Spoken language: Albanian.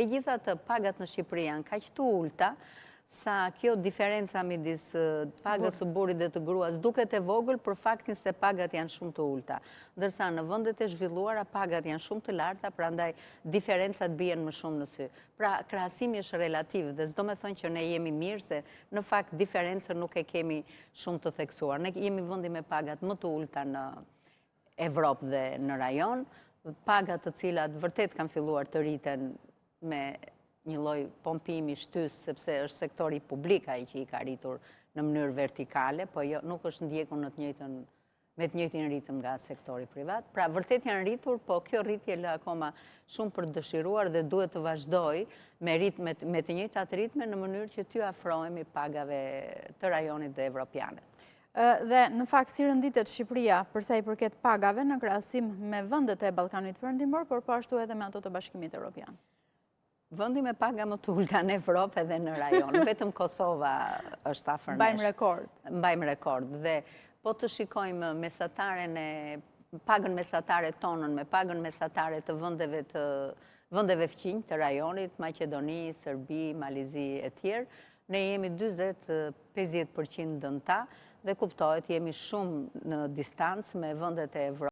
Megjithatë, pagat në Shqipëri janë kaq të ulëta, sa kjo diferenca midis pagës së burrit dhe të gruas duket e vogël për faktin se pagat janë shumë të ulëta. Ndërsa në vendet e zhvilluara pagat janë shumë të larta, prandaj diferencat bien më shumë në sy. Pra, krahasimi është relativ dhe s'do me thënë që ne jemi mirë se në fakt diferencën nuk e kemi shumë të theksuar. Ne jemi vendi me pagat më të ulëta në Evropë dhe në rajon, pagat të cilat vërtet kanë filluar të rriten me një lloj pompimi shtys, sepse është sektori publik ai që i ka rritur në mënyrë vertikale, po jo, nuk është ndjekur në të njëjtën me të njëjtin ritëm nga sektori privat. Pra, vërtet janë rritur, po kjo rritje lë akoma shumë për dëshiruar dhe duhet të vazhdojë me ritme, me të njëjtat ritme në mënyrë që t'ju afrohemi pagave të rajonit dhe evropiane. Dhe në fakt si renditet Shqipëria përsa i përket pagave në krahasim me vendet e Ballkanit Perëndimor, por po ashtu edhe me ato të Bashkimit Evropian. Vendi me paga më të ulta në Evropë edhe në rajon. Vetëm Kosova është afër nesh. Mbajmë rekord. Mbajmë rekord. Dhe po të shikojmë mesataren e pagën mesatare tonën me pagën mesatare të vendeve të vendeve fqinj të rajonit, Maqedoni, Serbi, Mal i Zi e tjerë, ne jemi 40-50% nën ta dhe kuptohet jemi shumë në distancë me vendet e Evropës.